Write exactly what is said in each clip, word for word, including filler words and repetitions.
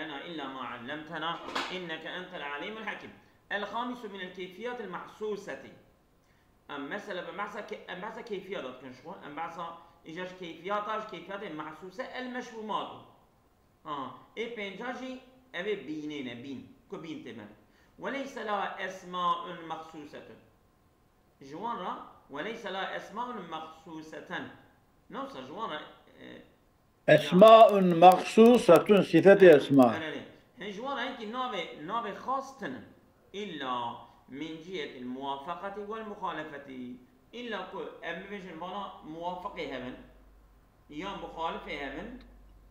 لنا إلا ما علمتنا إنك أنت العليم الحكيم. الخامس من الكيفيات المحسوسة. Em mesela bi behsa ke-, em behsa keyfiya de dikin ji xwe, em behsa îcar ji keyfiyata, ji keyfiyatê mehsûse el meşmûmat. Ha, ê pênca jî ev ê bînê ne, bîn, ku bîn tê me. Weleyse la esmaun mexsûsetun. Ji wan re, weleyse la esmaun mexsûseten. Ne wisa ji wan re, e, Esmaun mexsûsetun, sîfetê esma. Erê, erê. Hin ji wan re hinkî navê, navê xas tinin. Îlla min cihetil muwafeqetî wel muxalefetî. Îlla ku em bibêjin vana muwafeqê hevin, ya muxalifê hevin,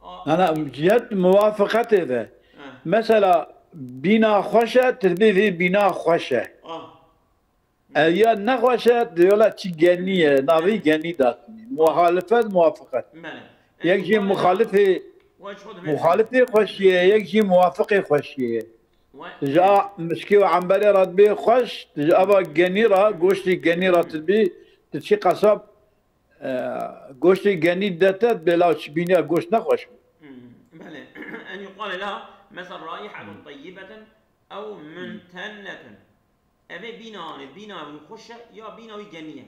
a- Ana cihet muwafeqetê de. Eh. Mesela bîna xweş e, tu dibê vê bîna xweş e. Ah. Ev ya nexweş e, diyola çi genî ye, navê genî datînî. Muhalefet, muwafaqet. Bele. Yek jî muxalifê, muxalifê xweşiyê, yek jî muwafiqê xweşiyê. Ji a mişkê û emberê re dibê xweş, ji ava genî re, goştê genî re tu dibî, tu çi qesab, e, goştê genî dete, bêla çi bîniya goşt nexweş bû. Hmm, bele. En yuqale la, mesela, raihatun tayyibatun ew muntennetun. Ev ê bîna anê, bîna wî xweş e ya bîna wî genî ye.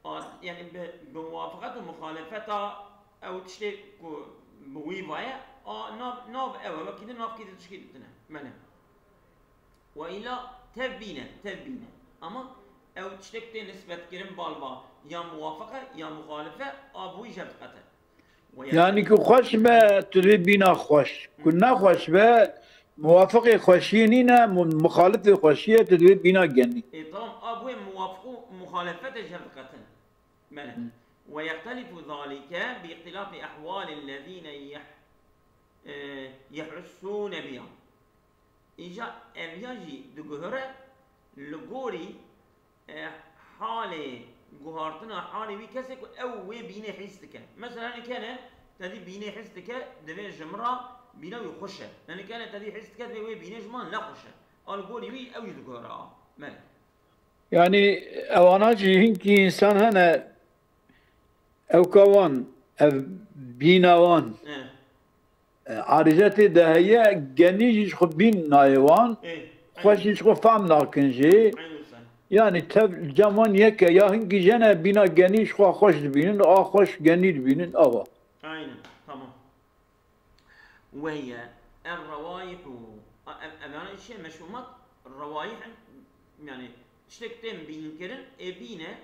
A, yani bi, bi muwafaqet û muxalefeta ew tiştê ku bi wî va ye, a, nav, nav ew e, wekî din navkî din tişkî din tune. Mene. Ve îla tev bîne, tev bîne. Ama ew tiştê ku tê nisbetkirin bal va ya muwafeqe ya muxalife, a bi wî jev diqete. Yanî ku xweş be, tu dibê bîna xweş. Ku nexweş be, muwafiqê xweşiyê nîne, mu-, muxalifê xweşiyê, tu dibê bîna genî. E, tamam, a bu muwafiq û muxalefetê ji hev diqetin. Bele. Hı. Ve yextelifu zalike bi ixtilafi ehwali lezine yeh-, e, yehussûne biha. Îca ev ya jî diguhere li gorî e, halê guhartina halê wî kesê ku ew wê bînê hîs dike. Mesela, hinek hene, te dî bînê hîs dike, divê ji min re bîna wî xweş e. Hinek hene, te dî hîs dike, divê wê bînê ji min ne xweş e. A li gorî wî ew jî diguhere a. Bele. Yanî ewana jî hinkî însan hene, ew ka wan, ev bîna wan. E. E, arîze tê de heye, genî jî ji xwe bîn nayê wan, Ê, xweş jî ji xwe fehm nakin jî. Eynî wisa. Yanî tev cem wan yek e, ya hinkî jene bîna genî ji xwe xweş dibînin, a xweş genî dibînin, ava. Aynen, tamam. Ve hiye er-rewaihu. A, ev, ev yani şey meşmumat, rewaih, yani tiştek tên bîn kirin, ê bîne,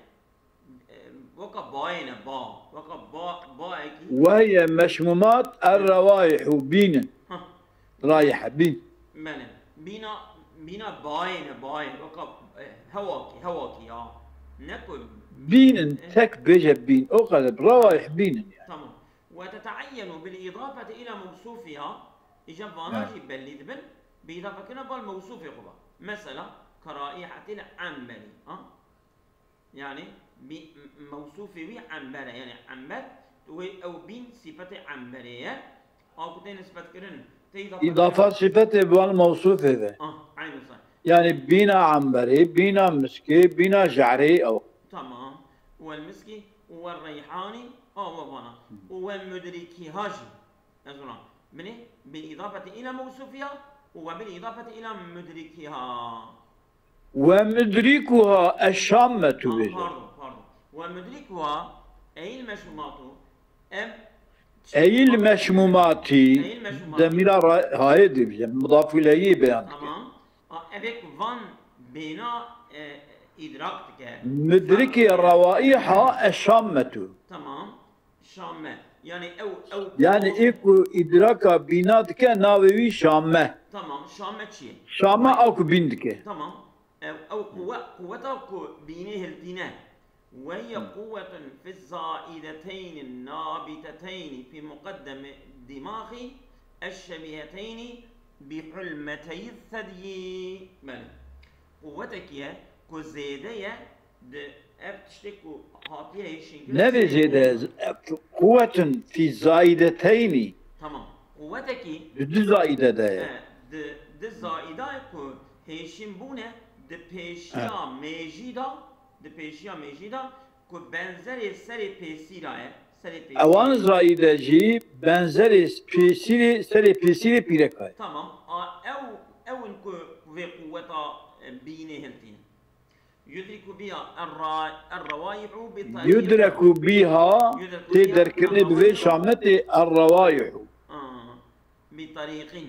E, weka bayê ne, ba. Weka ba, baekî. Ve hiye meşmumat er-rewaihu, bîn in. Hah. Raihe, bîn. Bele. Bîna, bîna bayê ne, bayê. Weka, e, hewakî, hewakî ya. Ne ku bîn in, e, tek bêje bîn. O kadar. Rewaih bîn in yani. Tamam. Ve teteayyenu bil îdafeti ila mewsûfiha. Îca vana jî bellî dibin. Bi îdafekirina bal mewsûfê xwe ba. Mesela, keraihetil enberi. Ha? Yani, bi, m-, mewsûfê wî Ember e. Yani, Ember, wê ew bîn sîfetê Emberê ye. A ku tê nisbetkirin, tê îdafa Îdafa sîfetê bi wan mewsûfê de. Ah, eynî wisa. Yani, bîna Emberê, bîna Miskê, bîna Je'rê ew. Tamam. Wel miskî, wel reyhanî, a we vana. Û wel mudrikîha jî. Ez ona. Binê, bil îdafeti ila mewsûfiha û we bil îdafeti ila mudrikîha. Ve mudrikuha eşammetu Ha, bêje. Pardon, pardon. Ve mudrikuha eyl meşmumatu. Em Eyl meşmumati. Eyl meşmumati. Demîra ra-, hayê dibêje. Mudaf ileyhî beyan dike. Tamam. A, evek van bêna, e, îdrak dike. Mudrikî rewaiha eşammetu. Tamam. Şame. Yani ew, ew Yani ê ku îdraka bîna dike navê wî şame. Tamam, şame çi ye? Şame a ku bîn dike. Tamam. Ew, ew quwe-, quweta ku bînê hiltîne. Ve hiye Hı. quwwetun fi zaideteyn nabiteteyni fi muqeddemi dimahî eşşebiheteyni bi hulmeteyî sedyi. Belê. Quwetekî ye ku zêde ye Di ev tiştê ku hatiye hêşînkirin. Nevê zêde, quwetun fî zaideteynî. Tamam. Quwetekî Di du zaide de ye. E, di, di zaidayê ku hêşîn bûne, di pêşiya mêjî de, di pêşiya mêjî de ku benzerê serê pêsî de ye, serê pêsî. Ewan zaide jî benzerê pêsîrê, serê pêsîrê pîreka ye. Tamam. A, ew, ew in ku vê quweta, e, bînê hiltîne. Yudriku biha erra-, errewaihu bi tariq. Yudreku biha, tê derkirinê bi vê şametê errewaihu. Aa, bi tariqin.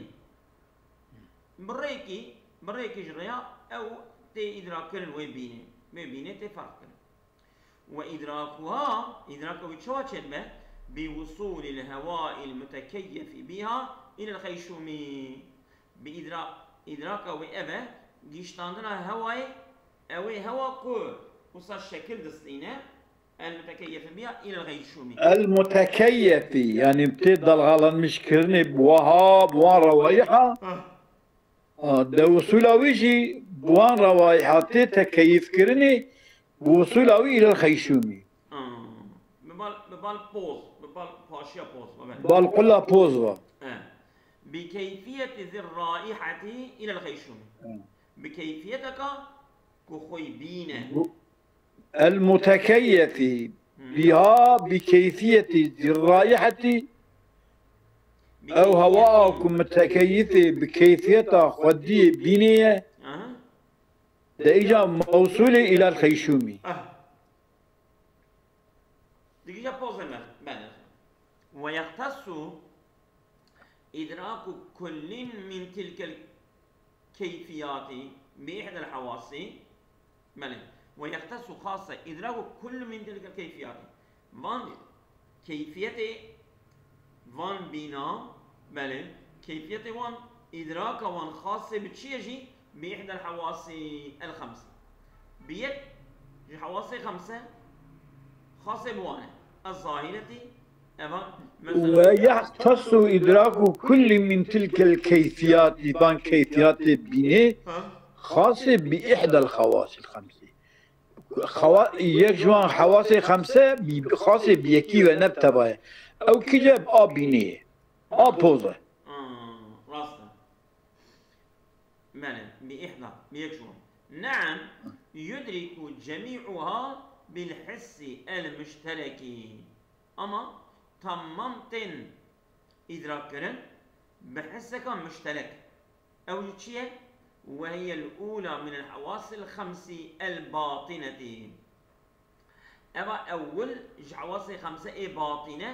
Bi rêkî, bi rêkî ji rêya ew tê îdrakkirin wê bînê. Wê bînê tê ferq kirin. Ve idrakuha, îdraka wî çawa çêdibe? Bi wusulil hewail mutekeyyefi biha ilel xeyşûmî. Bi îdra-, îdraka wê ev e, gihiştandina hewayê, ew ê hewa ku wisa şekil distîne, el mutekeyyefi biha ilel xeyşûmî. El mutekeyyefi, yani tê dalgalanmış kirinê bi waha, bi wan rewaiha. Ah. A, de usula wî jî bi wan rewaiha tê tekeyifkirinê bi usula wî îlel xeyşûmî. Ah. Bi bal, bi bal poz, bi bal paşiya poz, bi bal. Bal qula poz va. Eh. Bi keyfiyeti zir raihati ilel xeyşûmî. Bi keyfiyeteka ku xwî bîne. Bu- El mutekeyyefi biha bi keyfiyeti zir raihati. Ew hewa ku mutekeyifê bi keyfiyeta xwediyê bînê ye, Aha. de îca mewsulê îlal xeyşûmî. Ah. Digîja pozê me, me. Ve yextesu idraku kullin min tilkel keyfiyati bi ihdel hewasi. Belê. Ve yextesu xase idraku kullin min tilkel keyfiyati. Van keyfiyetê van bîna, belê, keyfiyetê wan, îdraka wan xasê bi çi ye jî? Bi ihdel hewasî el xemse. Bi yek ji hewasê xemse xasê bi wan e. Ez zahireti, eva, mesela, Ve yextesu idraku kulli min tilkel keyfiyati, van keyfiyatê bînê, ha? Xasê bi ihdel xewasil xemsî. Xewa-, yek ji wan hewasê xemse bi-, xasê bi yekî ve ne bi teva ye. Ew kî ce bi a bînê ye. A poz e. Aa, rast e. Belê, bi ihda, bi yek ji wan. Neam, yudriku cemî'uha bil hissi el muştereki. Ama tamam tên îdrak kirin bi hisseka muşterek. Ew jî çi ye? Ve hiyel ula min el hewasil xemsi el batineti. Eva ewil ji hewasê xemse ê batîne,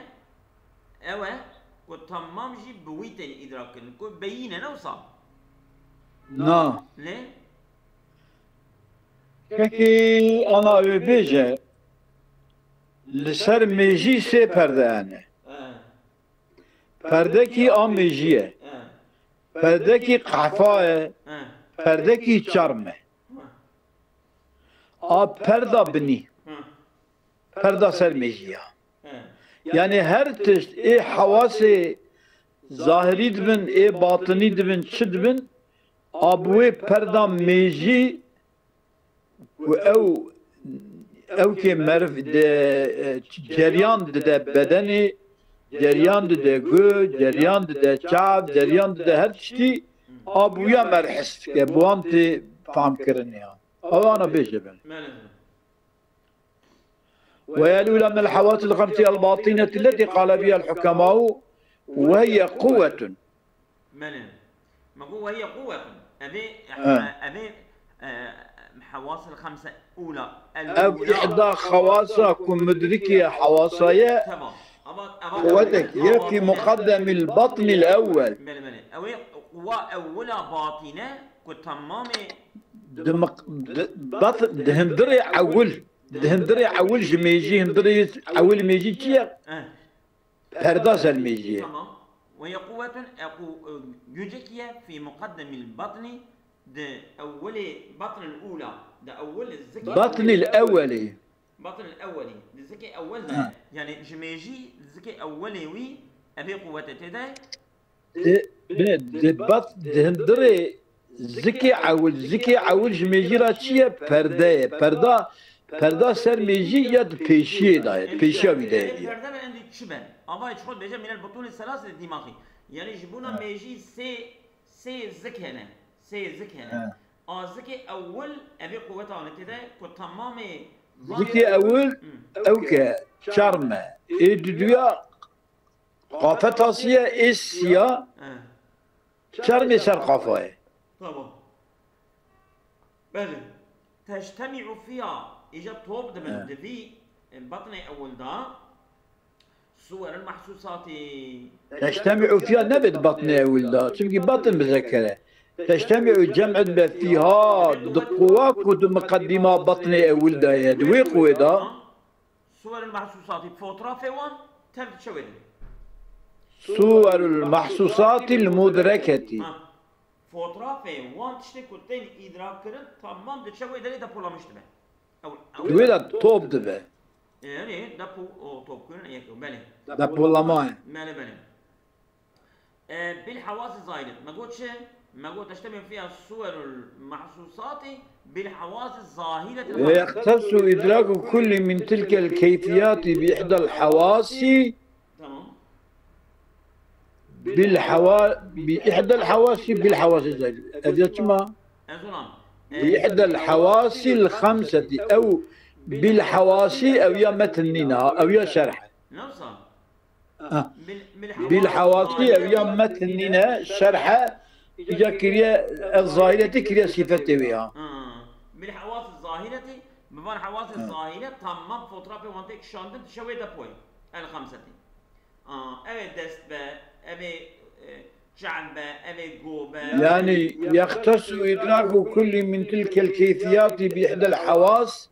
ew e ku temam jî bi wî tên îdrak kirin, ku beyîn e, ne wisa? Na. Lê? Kekê ana wê bêje, li ser mêjî sê perde hene. Eh, Perdekî a mêjî ye. eh, Perdekî qehfa ye. eh, Perdekî çerm e. eh, A perda binî. eh, Perda ser mêjî ya. eh. Yani her tişt ê hewasê zahirî dibin, ê batinî dibin, çi dibin, a bi wê perda mêjî ku ew, ew kê meriv de, e, ceryan dide bedenê, ceryan dide gu, ceryan dide çav, ceryan dide her tiştî, a bi wî ya mer his dike, bi wan tê famkirinê ya. Ew ana bêje bin. Belê. وهي الأولى من الحواس الخمس الباطنة التي قال بها الحكماء وهي قوة. Belê. Me got, "Ve hiye quwwetun." Evê, Ha. evê, e, hewasil xemse ula. Ev ihda xewasa ku mudrikê hewasa ye, Tamam. Ama, ama quwetek ye fi muqaddemil batnil ewwel. Belê, belê. Ew ê quwa ewwila batîne ku tamamê Di maq-, di, bat-, di hindirê ewil, di hindirê ewil ji mêjî, hindirê ewil mêjî çi ye? Eh, Perda ser mêjî ye. tamam. Ve ye quwwetun, e, qu-, e, gücek ye fi muqaddemil batni, di ewwelê batnil ula, di ewwel zikê Batnil ewwelî. Batnil ewwelî, di zikê ewwel de. Ha. Yani ji mêjî zikê ewwelê wî, evê quwwetê tê de. Di, bi, di bat, di hindirê zikê ewil, zikê ewil ji mêjî ra çi ye? Perde ye. Perda, perda ser mêjî ya di pêşiyê de ye, di pêşiya wî de ye. Perde ve endî çi be? Ama hiç xwe bêje mînel butûnê selasê dîmaxî. Yani ji bona mêjî sê, sê zik hene. Sê zik hene. He. A zikê ewil evê quwweta wan tê de ku tamamê Zikê ewil, ew ke çarm e. Ê diduya Qafe tasiye ê siya He. çermê ser qafayê. Tamam. Belê. Teştemi'u fiha. Îca top dibin. He. Di vî, e, batnê ewil da. Suwerul mahsusatî. Teştemi'u fiha nebê di batnê ewil da. Çimkî batin muzekere. Teştemi'u cem dibe fiha di quwa ku di miqedîma batnê ewil da ye. Di wê quwê da. Suwerul mahsusatî. Fotrafê wan tev diçe wê de. Suwerul mahsusatil mudreketi. Ha. Fotrafê wan tiştê ku tên îdrak kirin tamam diçe wê derê depolamiş dibe. Ew, ew, Di wê de top dibe. Erê, depo, o top kirin yek, belê. Depolama ye. Belê, belê. E, bil hawasi zahiret. Me got çi? Me got teştemi'u fiha suwerul mahsusatî bil hawasi zahiret. Ve yahtassu idraku kulli min tilkel keyfiyati bi ihdal hawasi Tamam. bil hawa bi ihdal hawasi bil hawasi zahir. Ev ya çima? Ez ona. Bi ihdal hawasil khamseti ew bil hawasi ew ya metn nîne ha, ew ya şerh. Nasıl? Ha. Bil, Bil hawasi ev ya metn nîne şerh e. Îca kiriye ez zahireti kiriye sifetê wê ha. Ha. Bil hawasi zahireti, bi van hawasi zahire tamam fotrafê wan tê kişandin dişe wê depoyê. El khamseti. Aa, ev ê dest be, ev ê, e, çev be, ev ê go be. Yani yahtassu idraku kulli min tilkel keyfiyati bi ihdal hawas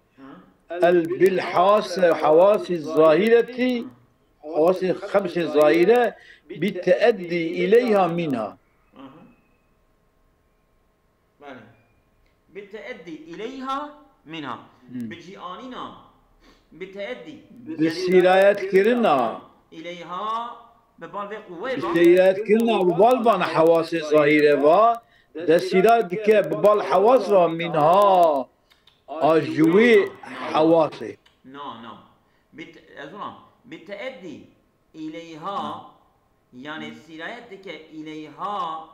Ha? el bil has hawasi zahireti hawasi khamsi zahire bi teeddi ileyha minha. Aha. Belê. Bi teeddi ileyha minha. Bi cîanîna. Bi teeddi. Bi sîrayet kirina. İleyha bi bal vê quweyê Bi va. sîrayet kirina bi bal van hewasê zahîre va. De sîrayet dike bi bal hewas va minha. A ji wê hewasê. Na, na. Bi te-, ez ona. Bi teeddi ileyha. Yani sîrayet dike ileyha.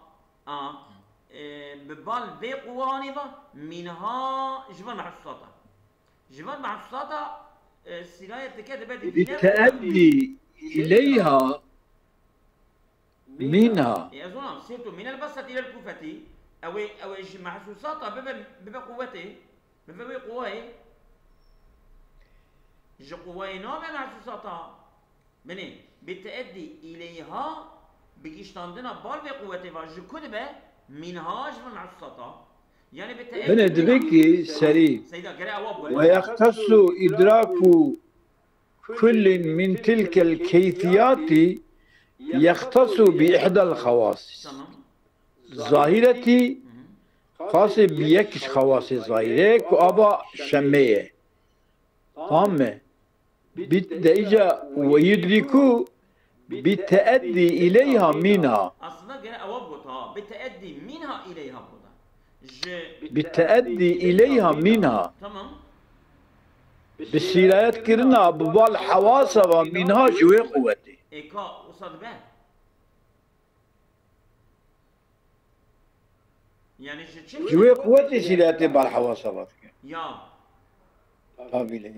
A, e, bi bal vê quwanê va. Minha ji van mahsusata. Ji van mahsusata, e, sîrayet dike dibe di Bi teeddi ileyha minha. E, ez ona, sirtu minel baseti ilel kufeti. Ew ê, ew ê ji mahsusata bibe, bibe quwetê. Bibe wê quwayê. Ji quwayê nabe mahsusata. Binê, bi teeddi ileyha, bi giştandina bal vê quwetê va ji ku dibe, minha ji van mahsusata. Yani bi teeddi Binê dibe ki serî. Seyda, gere ewa Ve yahtassu idraku kullin min tilkel keyfiyati yahtassu bi ihdal hawas. Tamam. Zahireti xasê bi yek ji xewasê zahîrê ku ava şemê ye. Tamam mı? Bi de îca ve yudriku bi teeddi ileyha minha. Aslında gene ewa got ha. Bi teeddi minha ileyha got. Ji Bi teeddi ileyha minha. Tamam. Bi sîrayet kirina bi bal hewasa va minha ji wê quwetê. Eka usa dibe. Yani ji çi? Ji wê quwetê sîrayetê bal hewasa va dike. Ya. Tabii.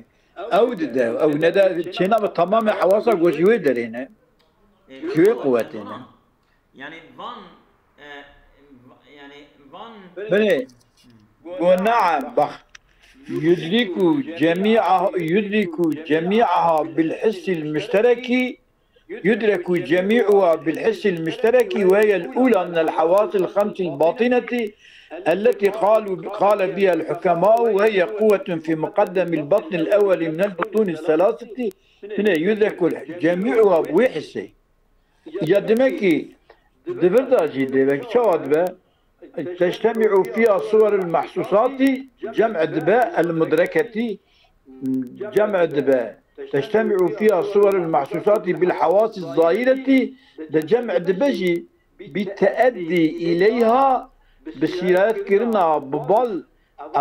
Ew dide, ew ne de çêna bi tamamê hewasa go ji wê derê ne. E, Ji wê quwetê ne. Yani van, e, va- yani van Binê, go naam, bak. Yudriku cemi'aha, yudriku cemi'aha bil hissil müştereki, yudreku cemi'uha bil hissil müştereki ve hiyel ula minel havasil khamsil batineti, التي قالوا، قال بها الحكماء، وهي قوة في مقدم البطن الأول من البطون الثلاثة. Binê, yudreku cemi'uha bi wê hissê. Ya demek ki, di vir de jî demek çawa dibe? Teştemi'u fiha suwarul mahsusati, cem' dibe, el mudreketi, cem' dibe. Teştemi'u fiha suwarul mahsusati bil hawasi zahireti, de cem' dibe jî bi teeddi ileyha, bi sîrayet kirina bi bal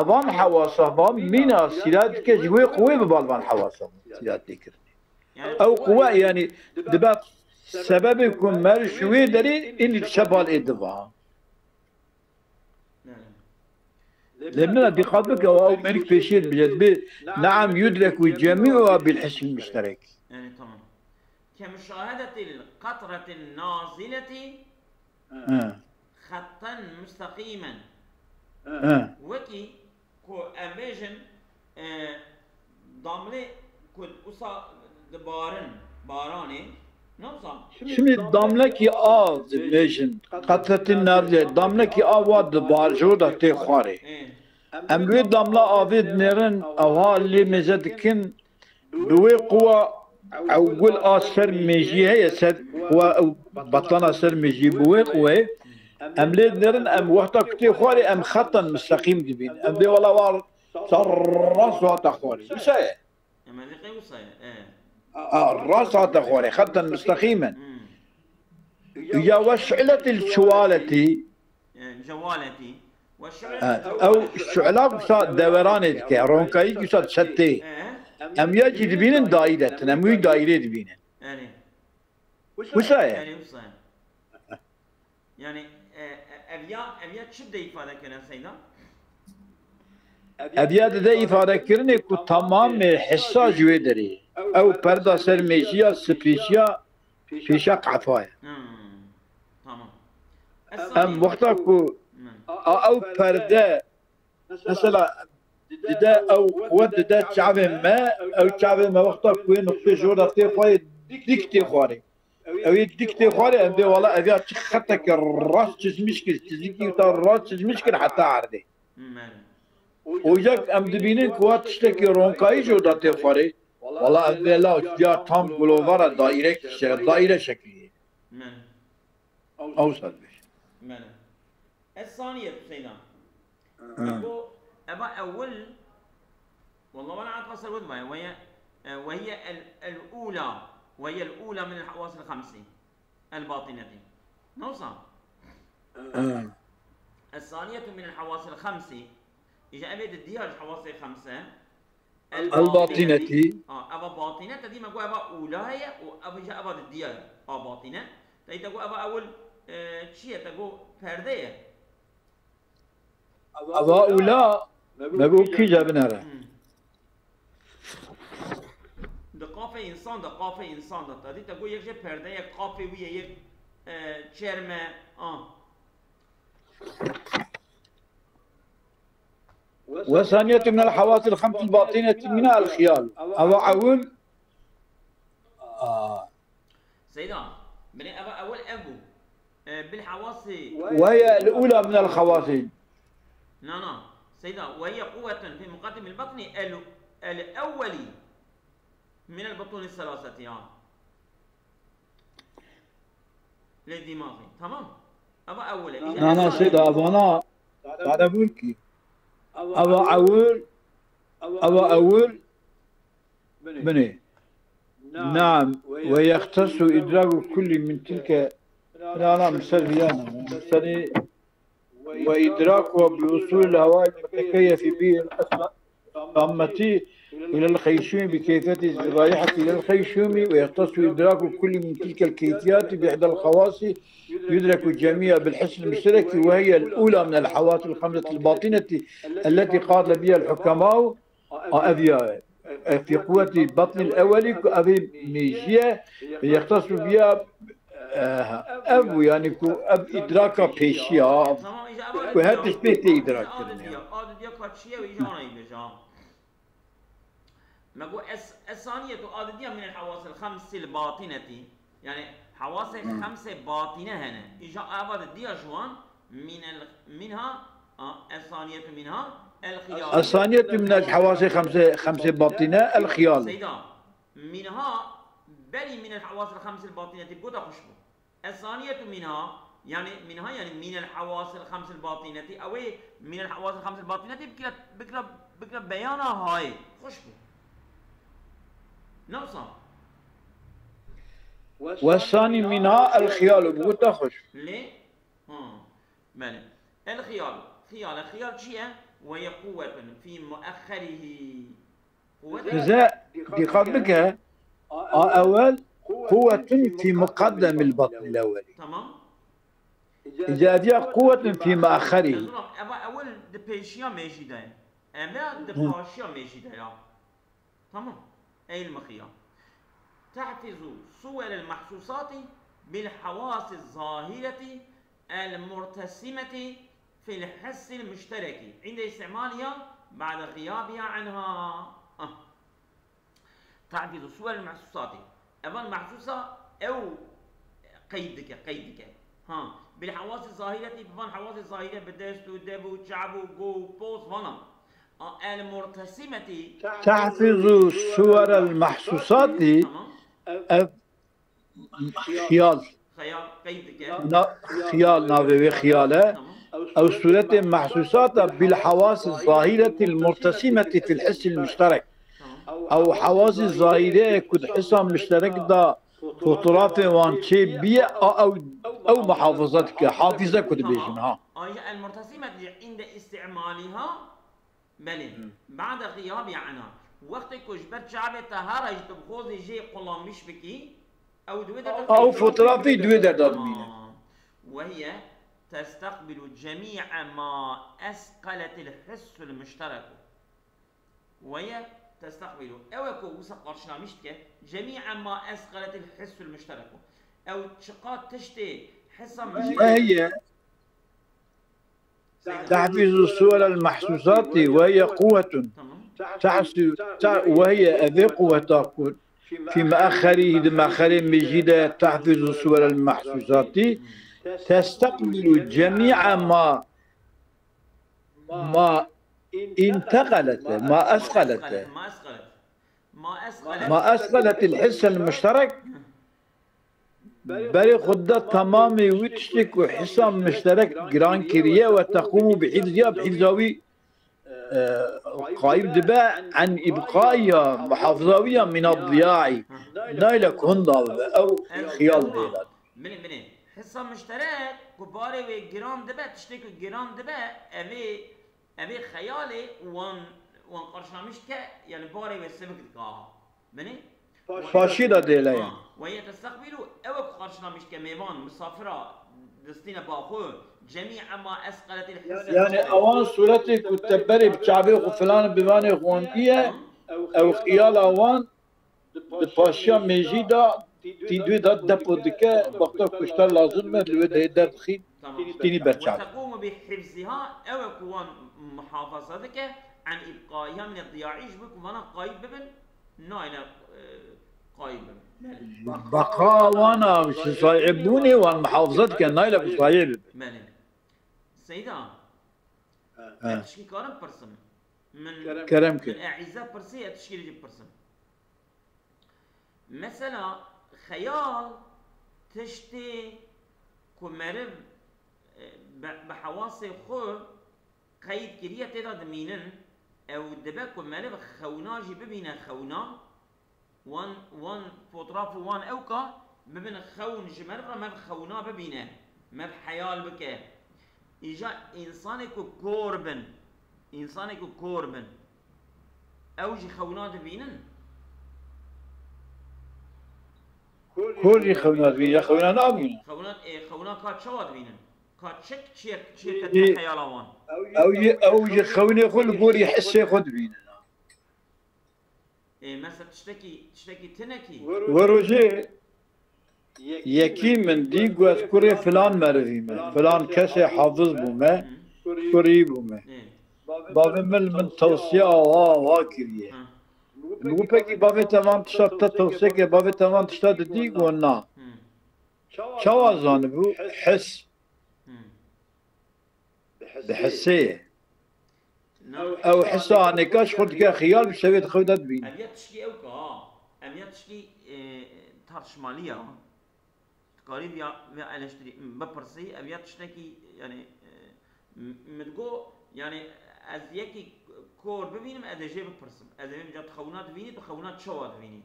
evan hewasa van mîna sîrayet dike ji wê quwê bi bal van hewasa sîrayet tê kirinê. Ew quwe, yani, dibe sebebê ku mer ji wê derê ênî diçe bal ê diva. Lê min re dîqat bike, ew mêrik pêşiyê dibêje, dibê, "Naam yudreku cemi'uha bil hissil müşterek." Yani tamam. كمشاهدة القطرة النازلة He. خطا مستقيما. He. Wekî ku em bêjin, e, damlê ku wisa dibarin, baranê, ne wisa? Şimdi damlekî av dibêjin. Katretin nazle, damlekî av wa dibar, ji wir de tê xwarê. Ê. Em wê damla avê dinêrin, ew ha lê mêze dikin, bi wê quwa ewil a ser mêjiyê heye, ser quwa ew betlana ser mêjiyê, bi wê quwê em lê dinêrin, em wexta ku tê xwarê em xetan misteqîm dibîn. Em dê wela wa ser rast hate xwarê. Wisa ye. Em ê qey wisa ye. E. A, rast hate xwarê. Xetan misteqîm in. Hmm. Ya weş'iletil şuwaletî. E, cewaletî. Weş'iletil Ha, ew şu'la wisa deweranê dike, ronkayî wisa çetê. E. Em ya jî dibînin daîretin, em wî daîrê dibînin. Erê. Wisa ye. Erê wisa ye. Yani, e, e, ev ya, ev ya çi de ifade kene Seyda? Ev ya dide îfadekirinê ku tamamê hisa ji wê derê. Ew perda ser mêjiya, sipêjiya, pêşa qefa ye. Hmm, tamam. Em wexta ku Hmm. a ew perde, mesela, dide ew quwet dide çavê me, ew çavê me wexta ku wê nuqtê ji wir de tê xwarê, dik tê xwarê. Ew ê dik tê xwarê, em dê wala ev ya çi xeteke rast çizmiş kir, çizikî wisa rast çizmiş kir heta erdê. Hmm, bele. Ocak em dibînin ku wa tiştekî ronkayî ji wir de tê xwarê. Wala ev bê la ya tam gulovara daîre kişe, daîre şekilî. Bele. Ew sad beş. Bele. Es-saniyet Seyda. Hı. Ego, eva ewil, والله ولا عاد قصر ود باي، وهي، آه، وهي ال-، الأولى، وهي الأولى من الحواس الخمس الباطنة. نوصا. Hı. الثانية من الحواس الخمس. إجا أبي دديها الحواس الخمسة. El batinetî. Ha, eva batinete dî me got eva ûla ye û eva jî eva didiya ye. A batine. Tey te got eva ewil, e, çi ye? Te got perde ye. Eva ûla me got kîja binere. Hmm. Di qafê însan de, qafê însan de. Te dî te got yek jê perde ye, qafê wî ye, yek, e, çerm e. A. والثانية من الحواس الخمس الباطنة منها الخيال. Eva ewil. Aa. Seyda, binê eva ewil ev bû. E, bil hawasê. وهي الأولى من الحواس. Na, na. Seyda, وهي قوة في مقدم البطن ال-، الأول من البطون الثلاثة, ya. Lê dîmagê. Tamam. Eva ewil e. Na, na, Seyda, evana. Bade bûr kî. Eva ewil. Eva ewil. Binê. نعم. ويختص إدراك كل من تلك. Na, na, min ser viyana. Min serî وإدراكها بوصول الهواء المتكيف به الأسمى الطامة إلى الخيشوم بكيفية الرايحة إلى الخيشوم، ويختص إدراك كل من تلك الكيفيات بإحدى الخواص، يدرك جميعها بالحس المشترك، وهي الأولى من الحواس الخمسة الباطنة التي قال بها الحكماء، آه، أبيا، آه، في قوة بطن الأول، أبي ميجيا، يختص بها. Ev bû, yanî ku ev îdraka pêşiya, ku her tişt pê tê îdrak kirinê. Adidiya ka çi ye, îja ana îbeja. Me got es-, esaniyetu adidiya min el hawasil xemsil batineti. Yani hawasê xemsê batine hene. Îja ava didiya ji wan min el, minha, a, esaniyetu minha el xiyal. Esaniyetu min el hawasê xemsê, xemsê batine el xiyal. Seyda. Minha, belî min el hawasil xemsil batinetî, gota xweş bû. Esaniyetu minha, yani minha, yani min el hawasil xemsil batinetî, ew ê min el hawasil xemsil batinetî bikira, bikira, bikira beyana hayê. Xweş bû. Ne wisa? Wesanî minha el xiyal û bi gota xweş. Lê, ha. Belê. El xiyal. Xiyal e. Xiyal çi ye? Ve ye quwwetun fî muexxerihî. Quwwet. Bize dîqat bike. A ewel quwwetun fî muqaddemil batnil ewelî. Tamam. Îca ev ya quwwetun fî muexxerihî. Eva ewel di pêşiya mêjî de ye. Eve di paşiya mêjî de ya. Tamam. Ey ilmi xiyal. تحفظ صور المحسوسات بالحواس الظاهرة المرتسمة في الحس المشترك عند استعمالها بعد غيابها عنها. Ah. تحفظ صور المحسوسات. Evan mehsusa ew qeyd dike, qeyd dike. Ha, bil hewasî zahîretî, bi van hewasê zahîre, bi dest û dev û çav û go û poz vana. A, el murtesimeti. تحفظ صور المحسوسات. Tamam. Ev xiyal. Xeyal qeyd dike. Na, xiyal navê wê xiyal e. Tamam. Ew sûretê mehsûsata bil hewasî zahîretî murtesimeti fil hissil muşterek. Tamam. Ew hewasî zahîre ku di hisa muşterek da fotoğrafê wan çê biye, a ew, ew muhafaza dike, hafize ku dibêjin ha. Ayrıca el murtesimeti inde istimaliha. Belê. Hı. Ba'de xiyabi anha. Wextê ku ji ber çavê te here ji tu bixwazî jê qulanmiş bikî, ew di wê derda. Ew fotoğrafî di wê derda dimîne. Tamam. Ve hiye testeqbilu cemî'e ma esqeletil hissul muştereku. Ve hiye testeqbilu. Ew e ku wisa qarşılamiş dike. Cemî'e ma esqeletil hissul muştereku. Ew çiqa tiştê hisa muşterek. Ve hiye تحفظ صور المحسوسات وهي قوة تحسو-، تع-، وهي، ev ê quweta ku في مأخره، di mexerê mêjî de تحفظ صور المحسوسات تستقبل جميع ما، ما انتقلت، ما أثقلت. ما أثقلت. ما أثقلت الحس المشترك. Berê xwe da temamê wî tiştê ku hisa muşterek giran kiriye ve tequmu bi hifziha, bi hifza wî, e, qayîm dibe, en îbqaiya, muhafaza wî ya mîna diyaî. Nayla ku hunda bibe, ew xiyal nêla. Binê, binê. Hisa muşterek ku barê wê giran dibe, tiştê ku giran dibe, evê, evê xeyalê wan, wan qarşılamiş dike, yani barê wê sivik dike. Binê? Paşî de dêle ye. Ha, ve hiye testeqbilu, ew e ku qarşılamiş dike mêvan, misafira distîne ba xwe, cemî ema esqeletil hisse. Yani ewan suretê ku te berê bi çavê xwe filan bivanê xwendiye, ew xiyala wan di paşiya mêjî de tî duyê de depo dike, wexta ku ji te lazim be, li wê de derdixî. Tamam. Tînî berçav. Ve tequmu bi hifziha, ew e ku wan muhafaza dike, en îbqaiha min diyaî, ji bo ku vana qayîb bibin, nayne, e, qayîb bibin. Belê. Beqa wana, ji zayî bûnê wan muhafaza dike, nayne ku zayî bibin. Belê. Seyda, he, ez tişkî karim pirsim? Min, kerem ke. Min e îza pirsî, ez tişkî li cî pirsim. Mesela, xeyal tiştê ku meriv, e, bi, bi hewasê xwe qeyd kiriye tê de dimînin, ew dibe ku meriv xewna jî bibîne xewna, wan, wan fotoğrafê wan ewka bibin xewn ji meriv re, meriv xewna bibîne, meriv heyal bike. Îja însanê ku kor bin, însanê ku kor bin, ew jî xewna dibînin? Kor jî xewna dibînin, ya xewna nabînin? Xewna, ê, xewna ka çawa dibînin? Ka çik, çiyek, çiyek te xeyala wan? Ew jî, ew jî xewnê xwe li gorî hissê xwe dibînin. Ê, mesela tiştekî, tiştekî tinekî. Wê rojê yekî min dî, got, kurê filan merivî me, filan kesê hafiz bû me, kurî bû me. Ê. Bavê min li min tewsiya awa awa kiriye. Ha. Min got, pekî bavê te van tişta te tewsiye kir, bavê te van tişta didî? Got, na. Hı. Çawa zanibû? His. Hı. Bi hissê ye. Na. Ew hisa anêka ji xwe dike xiyal, bi şevê di xew de dibîne. Ev ya tişkî ew ka, ha. Ev ya tişkî, e, tartışmalı ya. Dikarî vê, vê eleştirî bipirsî, ev ya tiştekî, yani, e, m-, min digo, yani, ez yekî kor bibînim, ez ê jê bipirsim. Ez ê bêm ca tu xewna dibînî, tu xewna çawa dibînî?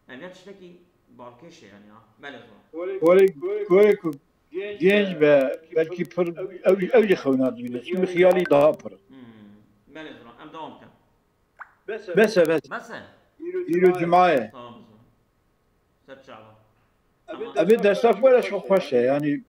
Ev ya tiştekî balkêş e yani ha. Belê zor. Gorê, gorê ku genç be, belkî pir ew, ew jî xewna dibîne. Çimkî xiyalî daha pir. Hmm. Belê zor. Em devam bikin. Bes e, bes. Bes e. Îro cuma ye. Tamam zor. Ser çava. Tamam. Evê dersa ku were şo xweş e yani.